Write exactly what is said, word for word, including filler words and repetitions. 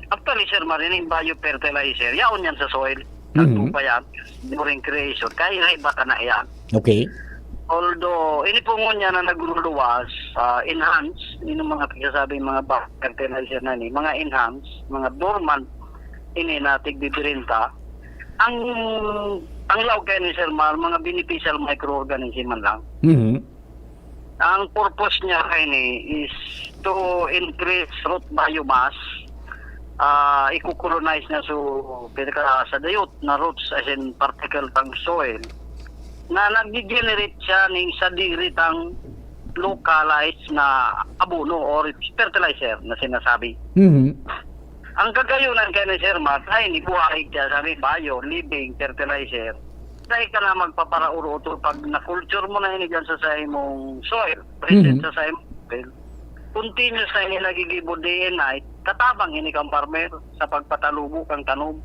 Actually, Sir Mar, ining biofertilizer, yaon yan sa soil. Nagtupa yan during creation. Kaya iba ka na yan. Okay. Although, ini po ngunyan na nagluluwas, ah, enhance, yun ang mga pagsasabi, mga biofertilizer na ni, mga enhance, mga dormant, ini na tigbibirinta, ang, ang laog kayo ni Sir Mar, mga beneficial microorganism man lang. Mhm. Ang purpose niya kaini is to increase root biomass, ah, i-colonize na so pinaka sa dayot na roots, as in particle tang soil, na nag-generate siya ning sadiri tang localized na abono or fertilizer na sinasabi. Mhm. Ang kagayonan kay ni Sir Mark ay ni buhay siya, sabi, bio, living fertilizer. Dahil ka na magpaparauro-utol pag na-culture mo na ini dyan sa, sa imong soil, present Mhm. sa, sa imong soil. Continuous na ini nagigibo day and night, katabang ini kang farmer sa pagpatalubo kang tanom.